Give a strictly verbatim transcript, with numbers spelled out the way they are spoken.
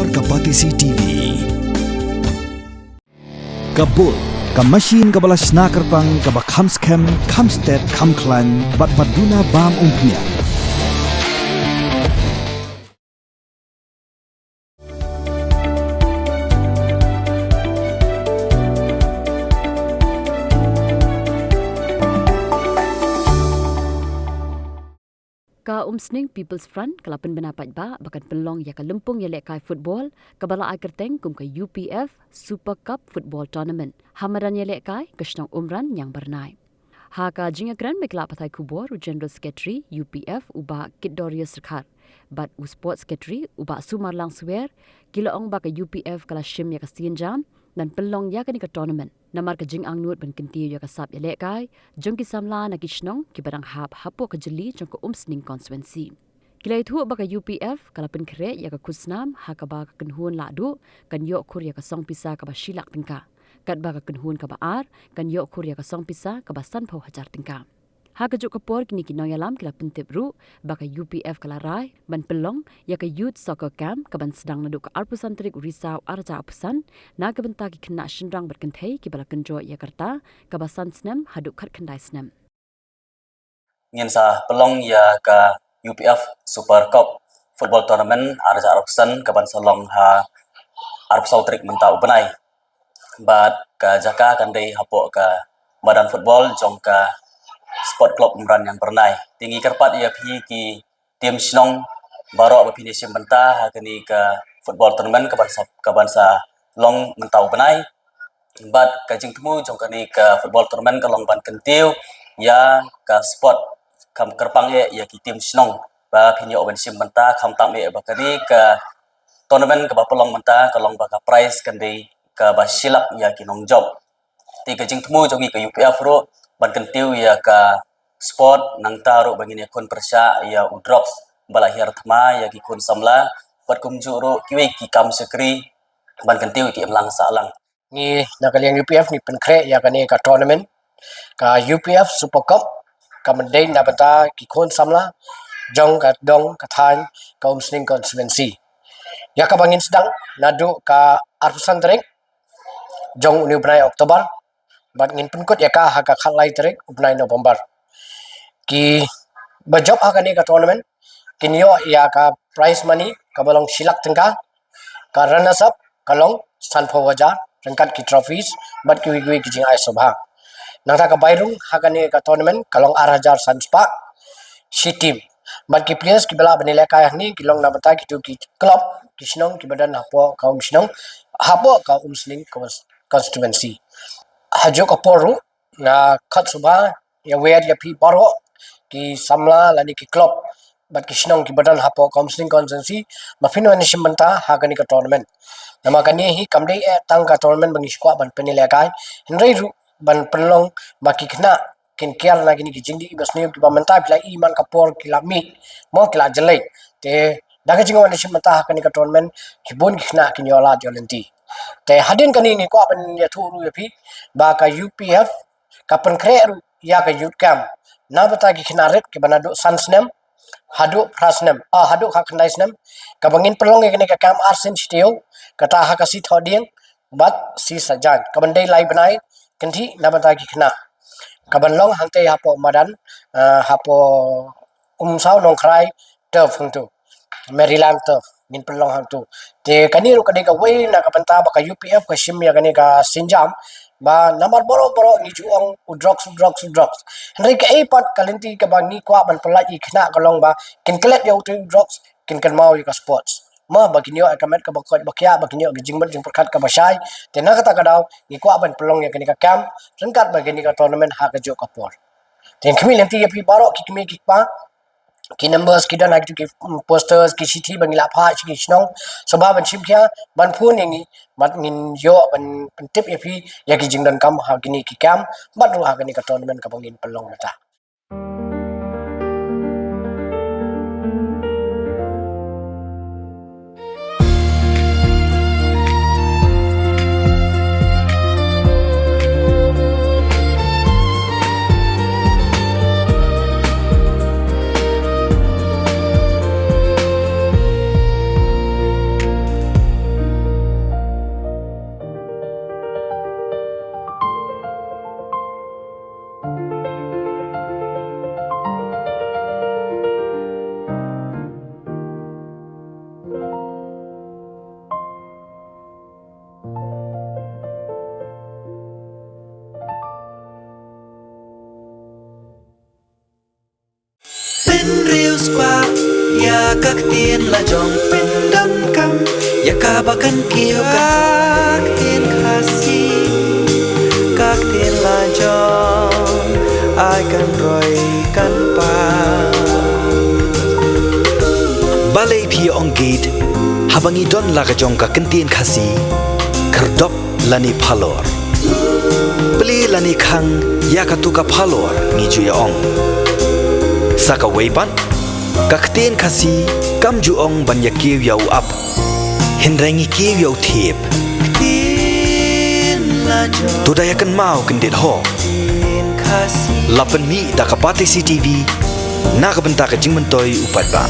Ka Batesi T V. Ka Bull, ka machine kaba la shna kyrpang, kaba kham skhem, kham stet, kham khlaiñ, bad ba duna bam umphniang. Ka Umsning People's Front ka la pynbna paidbah ba kan pynlong ïa ka lympung ïalehkai football kaba la ai kyrteng kum ka U P F Super Cup Football Tournament ha madan ïalehkai ka shnong Umran, Niang Byrnai. Ha ka jingïakren bad ki lad pathai khubor, u General Secretary U P F u Bah Kitdorius Dkhar bad u Sports Secretary u Bah Sumarlang Swer, ki la ong ba ka U P F ka la shim ïa ka sienjam ban pynlong ïa kane ka tournament namar ka jingangnud ban kyntiew ïa ka sap ïalehkai jong ki samla na ki shnong kiba dang hap hapoh ka jylli jong ka Umsning constituency. Ki la ïathuh ba ka U P F ka la pynkhreh ïa ka khusnam ha kaba ka kynhun lahduh kan ïoh khur ïa ka song pisa kaba shi lak tyngka, katba ka kynhun kaba ar kan ïoh khur ïa ka song pisa kaba sanphew hajar tyngka. Ha kajuh ka por, kine ki nongïalam ki la pyntip ruh ba ka U P F ka la rai ban pynlong ïa ka Youth Soccer Camp kaban sdang naduh ka arphew san tarik u Risaw arhajar arphew san na ka bynta ki khynnah shynrang bad kynthei kiba la kynjoh ïa ka rta kaba san snem haduh khatkhyndai snem. Ngin sa pynlong ïa ka U P F Super Cup Football Tournament arhajar arphew san kaban sa long ha arphew saw tarik mynta u bnai. Bad ka jaka kan dei hapoh ka madan football jong ka Sport Club Umran Niang Byrnai. Te ngi kyrpad ïa phi ki team shnong baroh ba phin ïashim bynta ha kane ka football tournament kaban sa, kaban sa long mynta u bnai. Bad ka jingthmu jong kane ka football tournament ka long ban kyntiew ïa ka sport, kham kyrpang eh ïa ki team shnong ba phin ïoh ban shim bynta, khamtam eh ba kane ka tournament kaba pynlong mynta ka long ba ka prize kan dei kaba shi lak ïa ki nongjop. Te ka jingthmu jong ngi ka U P F ruh ban kyntiew ïa ka sport, nangta ruh ba ngin ïakhun pyrshah ïa u drugs ba la hiar thma ïa ki khun samla, bad kumjuh ruh kiwei ki kam shakri ban kyntiew ïa ki imlang sahlang. Ngi na ka liang U P F ngi pynkhreh ïa kane ka tournament, ka U P F Super Cup, kaba dei na bynta ki khun samla jong ka dong ka thaiñ ka Umsning constituency, ïa kaba ngin sdang naduh ka arphew san tarik jong une u bnai October, bad ngin pynkut ïa ka ha ka khatlai tarik u bnai November. Kiba jop ha kane ka tournament kin ïoh ïa ka prize money kaba long shi lak tyngka, ka runners up ka long sanphew hajar, ryngkat ki trophies bad kiwei kiwei ki jingai sngewbha. Nangta ka bai rung ha kane ka tournament ka long ar hajar san spah shi team. Bad ki players kiba lah ban ïalehkai hangne ki long na bynta kito ki club, ki shnong kiba don hapoh ka um shnong, hapoh ka Umsning cons-, constituency. Hajuh ka por ruh nga khot sngewbha ïa wer ïa phi baroh ki samla lane ki club bad ki shnong kiba don hapoh ka Umsning constituency ba phin wan shim bynta ha kane ka tournament. Namar kane hi kam dei eh tang ka tournament ba ngi shu kwah ban pynïalehkai, hynrei ruh ban pynlong ba ki khynnah kin kiar na kine ki jingdih kiba sniew kiba mynta phi la i man ka por ki la mih, mo, ki la jlei. Te da ka jingwan shim bynta ha kane ka tournament shibun ki khynnah kin ïoh lad ïoh lynti. Te hadien kane ngi kwah ban ïathuh ruh ïa phi ba ka U P F ka pynkhreh ruh ïa ka youth camp na bynta ki khynnah rit kiba naduh san snem haduh phra snem, ah, haduh khatkhyndai snem, kaba ngin pynlong ïa kane ka camp arsien shi taïew, kata ha ka sngi Thohdieng bad sngi Saitjaiñ, kaban dei lai bnai kynthih na bynta ki khynnah, kaban long hangtei hapoh madan, ah, hapoh Umsaw Nongkrai turf hangto, Maryland turf, ngin pynlong hangto. Te kane ruh ka dei kawei na ka bynta ba ka U P F ka shim ïa kane ka sienjam, ba namar baroh baroh ngi ju ong u drugs, u drugs, u drugs. Hynrei kaei pat ka lynti kaba ngi kwah ban pyllait ïa ki khynnah ka long ba kin klet ïa utei u drugs, kin kynmaw ïa ka sports, mo, ba kin ïoh ïa ka met kaba koit ba khiah, ba kin ïoh ïa ka jingmut jingpyrkhat kaba shai. Te na kata ka daw ngi kwah ban pynlong ïa kane ka camp ryngkat bad kane ka tournament ha kajuh ka por. Te ngi khmih lynti ïa phi baroh ki kmie ki kpa, ki numbers ki don ha kito ki, mm, posters, ki shithi ba ngi la phah sha ki shnong, sngewbha ban shim khia, ban phone ïa ngi, bad ngin ïoh ban pyntip ïa phi ïa ki jingdonkam ha kine ki camp bad ruh ha kane ka tournament kaba ngin pynlong mynta. Spah ïa ka ktien la jong pyndonkam ïa kaba kan kiew ka ktien Khasi, ka ktien la jong ai kan roi kan pang. Balei phi ong gate haba ngi don la ka jong ka ktien Khasi? Khyrdop lane phalor, plie lane khang ïa katu ka phalor ngi ju ïa ong. Sa kawei pat, ka ktien Khasi kam ju ong ban ïa kiew ïa u ap, hynrei ngi kiew ïa u thiep. To da ïa kynmaw kyndit ho. La pynmih da ka Batesi TV na ka bynta ka jingmyntoi u paidbah.